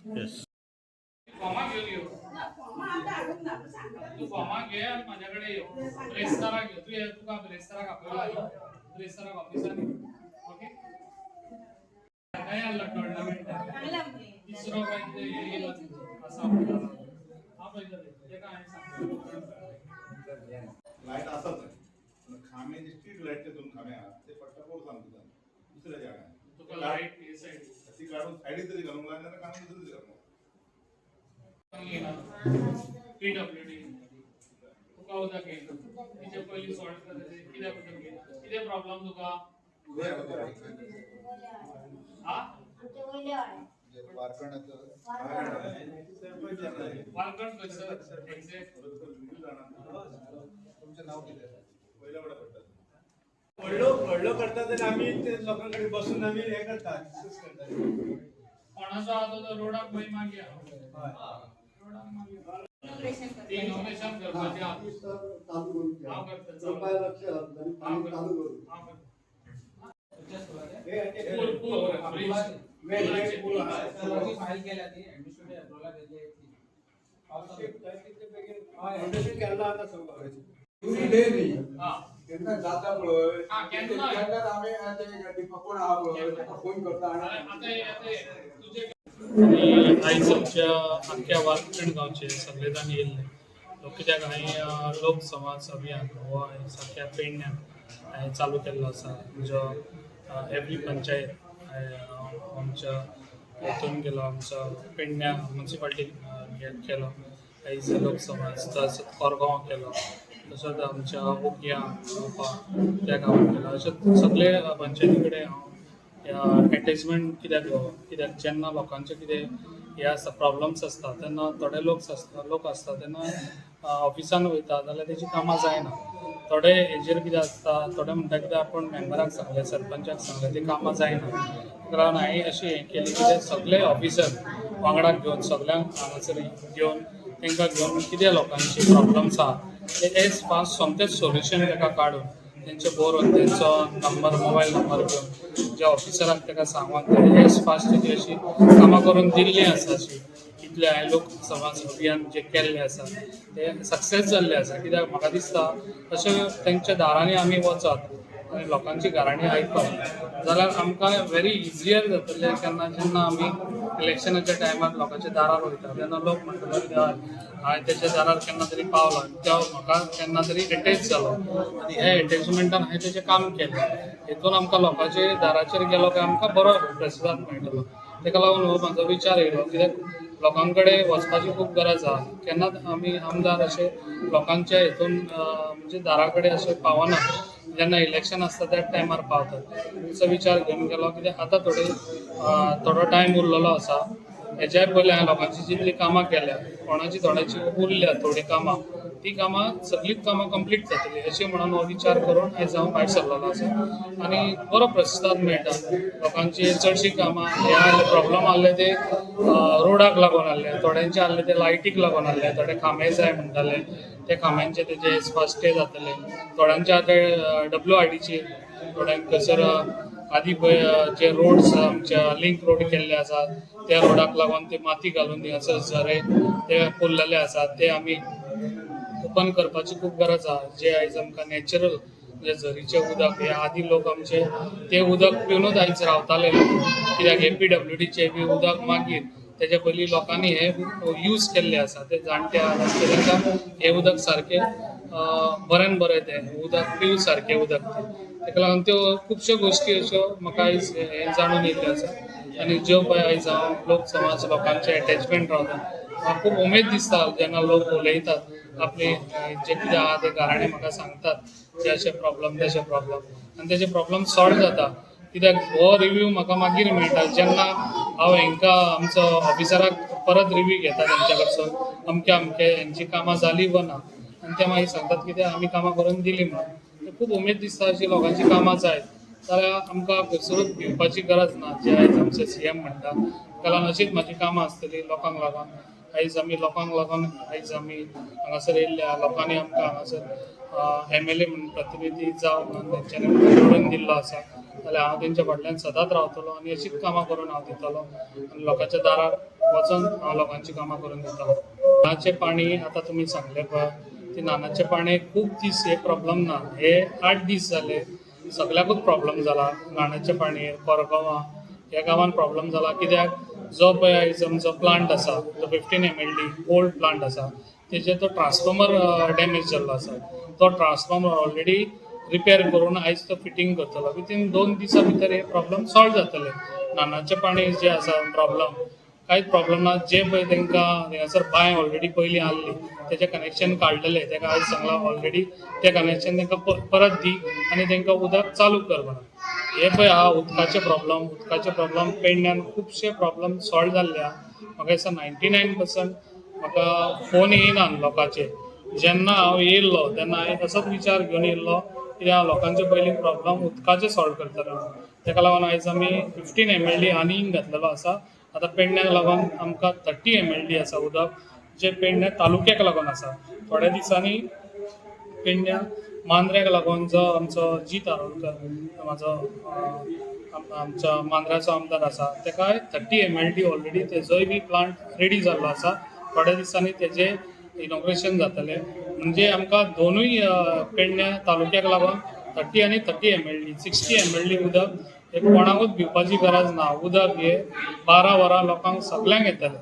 येस. फॉर्मा घेवन यो. फॉर्मां आतां हाडूंक ना, पूण सांगता. तूं फॉर्मा घे आनी म्हाज्या कडेन यो. ब्रेस्ताराक यो. तूं तुका ब्रेस्ताराक आपयला, यो ब्रेस्ताराक ऑफिसान यो. ओके, काय आसलो टोर्नामेंटाक? सांगलां मगे. तिसरो काय कितें हें येयलो आसा हांव पळयतलें तेका. हांवें सांगलें. लायट आसाच, पण खांबे जे स्ट्रीट लायटचे दोन खांबे आहात ते पडटा पोरसांत भितर दुसऱ्या जाग्यार. तुका लायट हे सायड ती काढून सायडी तरी घालूंक लाय नाजाल्यार काढून दुसरी घालूंक. पीडब्ल्यूडी तुका उदक येयना, तिचे पयलीं सॉल्व करता. कित्याक उदक येयना? कितें प्रॉब्लम तुका? हा, वालकण खंयसर एक्झॅक्ट? तुमचें नाव कितें? पयल्या वडा पडटा. व्हडलो व्हडलो करता जाल्यार आमी ते लोकां कडेन बसून आमी हें करता, डिस्कस करता. कोणाचो आहा तो रोडाक खंय मागया, रोडाक मागया. इनॉग्रेशन ती इनॉग्रेशन करपाचें आहा. चालू करून हांव करता चालू. रुपया लक्ष घालून आनी पाणी चालू करून. हांव करता. पूल, पूल, ब्रिज. वेल पूल आहा. फायल केल्या ती ऍडमिनिस्ट्रेटिव्ह अप्रुव्हला दिली. फाउंडेशन केल्लो आतां सगळो. दुसरी डे न्ही. हा. केन्ना जाता पळय. हा, केन्ना? तेन्नाच आमी ते कोण आहा पळय ताका फोन करता आतां आनी आतां हे तुजे आनी आयज आमच्या आख्ख्या वालखंड गांवचे सगळे जाण येयल्ले लोक, कित्याक हांवें लोक समाज अभियान हो आयज आख्ख्या पेडण्यान हांवें चालू केल्लो आसा, जो एवरी पंचायत हांवें आमच्या हितून गेलो, आमच्या पेडण्या मुन्सिपाल्टी केलो आयज लोक समाज, तसोच कोरगांव केलो, तसोच आमच्या उग्या मोपा त्या गांवांत केलो. अशें सगळे पंचायती कडेन हांव एटॅचमेंट कित्याक घेवप? कित्याक जेन्ना लोकांचे कितें हे आसता, प्रॉब्लम्स आसता, तेन्ना थोडे लोक आसता तेन्ना ऑफिसान वयता जाल्यार तेजी कामां जायना. थोडे हेजेर कितें आसता, थोडे म्हणटा कितें आपूण मेंबराक सांगलें, सरपंचाक सांगलें, ती कामां जायना. ताका लागून हांवें अशें हें केलें कितें सगळे ऑफिसर वांगडा घेवन, सगळ्यांक हांगासर घेवन, तांकां घेवन कितें लोकांची प्रॉब्लम्स आहा ते एज फास्ट सोमतेच सोल्युशन ताका काडून, तेंचे बरोवन, तेंचो नंबर, मोबायल नंबर घेवन, ज्या ऑफिसराक ताका सांगून ते एज फास्ट तेजी अशी कामां करून दिल्लीं आसा. अशी इतले हांवें लोक समाज अभियान जे केल्लें आसा ते सक्सेस जाल्लें आसा, कित्याक म्हाका दिसता अशें तेंच्या दारांनी आमी वचत आनी लोकांची गाराणीं आयकत जाल्यार आमकां व्हेरी इजियर जातलें. केन्ना जेन्ना आमी इलेक्शनाच्या टायमार लोकांच्या दारार वयता तेन्ना लोक म्हणटलो कितें, हय, हांवें तेच्या दारार केन्ना तरी पावला, तो म्हाका केन्ना तरी एटॅच जालो आनी ह्या एटॅचमेंटान हांवें तेजें काम केलें. हेतून आमकां लोकांचे दाराचेर गेलो काय आमकां बरो प्रतिसाद मेळटलो. ताका लागून हो म्हाजो विचार येयलो, कित्याक लोकां कडेन वचपाची खूब गरज आहा. केन्नाच आमी आमदार अशे लोकांच्या हितून म्हणजे दारा कडेन अशे पावना, जेन्ना इलेक्शन आसता त्याच टायमार पावतात. असो विचार घेवन गेलो, कित्याक आतां थोडे थोडो टायम उरलेलो आसा. हेज्याय पयलीं हांवें लोकांची जितलीं कामां केल्या, कोणाची थोड्याची उरल्या थोडीं कामां, ती कामां सगळींच कामां कंप्लीट जातलीं अशें म्हणून हो विचार करून आयज हांव भायर सरलेलो आसा आनी बरो प्रतिसाद मेळटा लोकांची. चडशीं कामां हे आहले, प्रॉब्लम आहले ते रोडाक लागून आहले, थोड्यांचे आहले ते लायटीक लागून आहले, थोडे खांबे जाय म्हणटाले, ते खांब्यांचे तेजे स्पश्टे जातले. थोड्यांचे आतां डब्ल्यू आय डीची, थोड्यांक थंयसर आदी पळय जे रोड्स आमच्या लिंक रोड केल्ले आसात, त्या रोडाक लागून ते माती घालून थंयसर झरे ते पुरलेले आसात, ते आमी ओपन करपाची खूब गरज आहा. जे आयज आमकां नॅचरल जे झरीचें उदक, हे आदी लोक आमचे ते उदक पिवनूच आयज रावताले लोक, कित्याक हे पीडब्ल्यूडीचें बी उदक मागीर तेच्या पयलीं लोकांनी हे यूज केल्ले आसा. ते जाणटे आहात ते, तांकां हें उदक सारकें बऱ्यान बरें, तें उदक पिवू सारकें उदक तें. ताका लागून त्यो खुबश्यो गोश्टी अश्यो म्हाका आयज हें जाणून येयल्ल्यो आसा आनी ज्यो पळय आयज हांव लोक समाज लोकांचें एटॅचमेंट रावता, म्हाका खूब उमेद दिसता जेन्ना लोक उलयतात, आपले जे कितें आहा ते गाराणें म्हाका सांगतात, जे अशे प्रॉब्लम, तशे प्रॉब्लम, आनी तेजे प्रॉब्लम सॉल्व जाता. कित्याक हो रिव्यू म्हाका मागीर मेळटा जेन्ना हांव हेंकां आमचो ऑफिसराक परत रिव्यू घेता तेंच्या कडसून, अमके अमके हेंची कामां जाली वा ना, आनी ते मागीर सांगतात कितें आमी कामां करून दिली म्हणून. खूब उमेद दिसता. अशी लोकांची कामां जायत जाल्यार आमकां खंयसरूच भिवपाची गरज ना, जे आयज आमचे सीएम म्हणटा. ताका लागून अशीच म्हाजी कामां आसतली लोकांक लागून. आयज आमी लोकांक लागून आयज आमी हांगासर येयल्ले आहा. लोकांनी आमकां हांगासर एमएलए म्हणून प्रतिनिधी जावं म्हणून तेंच्यांनी निवडून दिल्लो आसा. जाल्यार हांव तेंच्या फाटल्यान सदांच रावतलो आनी अशीच कामां करून हांव दितलो आनी लोकांच्या दारार वचोन हांव लोकांची कामां करून दितलो. नानाचें पाणी आतां तुमी सांगलें पळय, ती नानाचें पाणी खूब दीस हे प्रॉब्लम ना, हे 8 दीस जाले सगळ्याकूच प्रॉब्लम जाला. नानाचें पाणी कोरगांवां ह्या गांवान प्रॉब्लम जाला, कित्याक जो पळय आयज आमचो प्लांट आसा तो 15 MLD old plant आसा, तेजेर तो ट्रान्सफॉर्मर डॅमेज जाल्लो आसा. तो ट्रान्सफॉर्मर ऑलरेडी रिपेर करून आयज तो फिटींग करतलो. विथीन 2 दिसां भितर हे प्रॉब्लम सॉल्व जातले. नानाचें पाणी जें आसा प्रॉब्लम कांयच प्रॉब्लम ना. जे पळय तांकां थंयसर बांय ऑलरेडी पयलीं आहली तेजें कनेक्शन काडलेलें, ताका आयज सांगलां ऑलरेडी तें कनेक्शन तांकां परत दी आनी तांकां उदक चालू कर म्हणून. हे पळय आहा उदकाचे प्रॉब्लम. उदकाचे प्रॉब्लम पेडण्यान खुबशे प्रॉब्लम सॉल्व जाल्ले आहा. म्हाका दिसता 99% म्हाका फोन येयना लोकांचे. जेन्ना हांव येयल्लो तेन्ना हांवें तसोच विचार घेवन येयल्लो कित्याक हांव लोकांचे पयलीं प्रॉब्लम उदकाचे सॉल्व करतलो म्हणून. ताका लागून आयज आमी 15 MLD आनीक घातलेलो आसा. आतां पेडण्याक लागून आमकां 30 MLD आसा उदक, जें पेडण्या तालुक्याक लागून आसा. थोड्या दिसांनी पेडण्या मांद्र्याक लागून जो आमचो जीत आरोलकर म्हाजो आमच्या मांद्र्याचो आमदार आसा, ताकाय 30 MLD already तेजोय बी प्लांट रेडी जाल्लो आसा. थोड्या दिसांनी तेजें इनॉग्रेशन जातलें. म्हणजे आमकां दोनूय पेडण्या तालुक्याक लागून 30 आनी 30 MLD 60 MLD उदक हे कोणाकूच भिवपाची गरज ना. उदक हे 12 वरां लोकांक सगल्यांक येतलें.